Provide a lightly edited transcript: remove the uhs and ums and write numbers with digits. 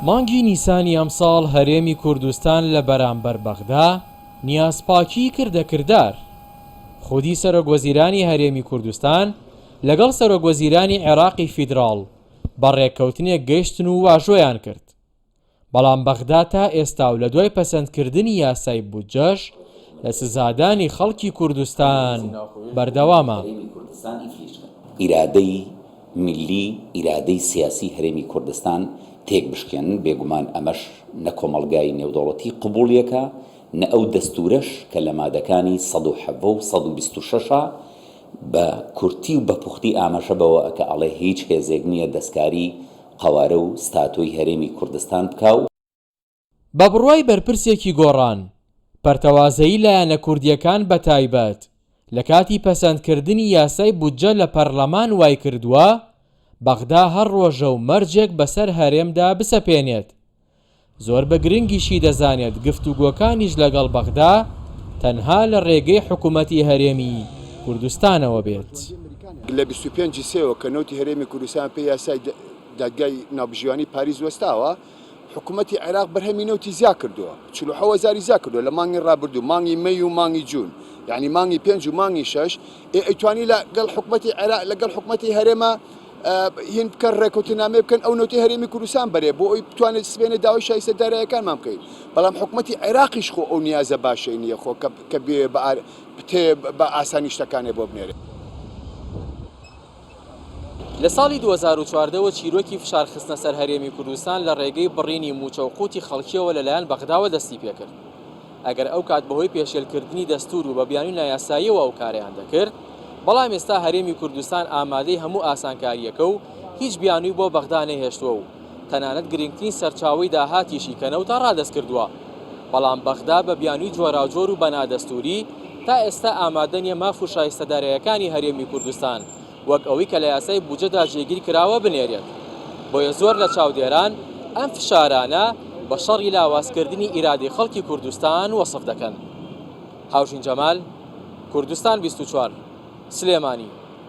مانگی نیسانی ئەمساڵ هەرێمی کوردستان لە بەرامبەر بەغدا نیازپاکیی کردە کردار. خودی سەرۆکوەزیرانی هەرێمی کوردستان لەگەڵ سەرۆکوەزیرانی عێراقی فیدراڵ بە ڕێککەوتنێک گەیشتن و واژۆیان کرد. بەڵام بەغدا تا ئێستا و لە دوای پەسەندکردنی یاسای بودجەش لە سزادانی خەڵکی کوردستان بەردەوامە. ئیرادەی میللی، ئیرادەی سیاسی هەرێمی کوردستان تێک بشکێنن، بێگومان ئەمەش نە کۆمەڵگای نێودەوڵەتی قبوڵیەکا، نە ئەو دەستورەش کە لە مادەکانی 117 و 126 ا بە کورتی و بە پوختی ئاماژە بەوە ئەکا ئەڵێ هیچ هێزێک نیە دەستکاری قەوارە و ستاتۆی هەرێمی کوردستان بکا و. بە بڕوای بەرپرسێکی گۆڕان، پەرتەوازەیی لایەنە کوردییەکان بەتایبەت لە کاتی پەسەندکردنی یاسای بودجە لە پەرلەمان وایکردووە بەغدا هەر ڕۆژە و مەرجێک بەسەر هەرێمدا بسەپێنێت زۆر بە گرنگیشی دەزانێت گفتوگۆکانیش لەگەڵ بەغدا تەنها لە رێگەی حکومەتی هەرێمی کوردستانەوە بێت. لە 25 ی سێوە کە نەوتی هەرێمی کوردستان پێی یاسای دادگای ناوبژیوانی پاریس وەستاوە، حکومەتی عێراق بەرهەمی نەوتی زیا کردووە، 47 هەزاری زیا کردووە لە مانگی ڕابردوو، مانگی مەی و مانگی جوون، یانی مانگی پێنج و مانگی شەش، ئێ ئەیتوانی لەگەڵ حکومەتی عێراق لەگەڵ حکومەتی هەرێمە هین بکەن ڕێکەوتنامەی بکەن ئەو نەوتی هەرێمی کوردستان بەرێ بۆ ئەوی بتوانێت سبێنێ داوای شایستە دارایەکانمان بکەین بەڵام حکومەتی عێراقیش خۆ ئەو نیازە باشەی نییە خۆ کە بێ بە ئاسانی شتەکانێ بۆ بنێرێ. لە ساڵی 2014 وە چیرۆکی فشار خستنە سەر هەرێمی کوردستان لە ڕێگەی بڕینی مووچە و قوتی خەڵکیەوە لەلایەن بەغداوە دەستی پێکرد. ئەگەر ئەو کات بەهۆی پێشێلکردنی دەستوور و بە بیانووی نایاساییەوە ئەو کارەیان دەکرد، بەڵام ئێستا هەرێمی کوردستان ئامادەی هەموو ئاسانکارییەکە و هیچ بیانووی بۆ بەغدا نەهێشتووە و تەنانەت گرنگترین سەرچاوەی داهاتیشی کە نەوتە ڕادەست کردووە. بەڵام بەغدا بە بیانووی جۆراوجۆر و بە نادەستووری تا ئێستا ئامادە نییە ماف و شایستە داراییەکانی هەرێمی کوردستان وەک ئەوەی کە لە یاسای بودجەدا جێگیر کراوە بنێرێت. بۆیە زۆر لە چاودێران ئەم فشارانە بە شەڕی لاوازکردنی ئیرادەی خەڵکی کوردستان وەسف دەکەن. هاوژین جەمال، کوردستان 24، سلێمانی.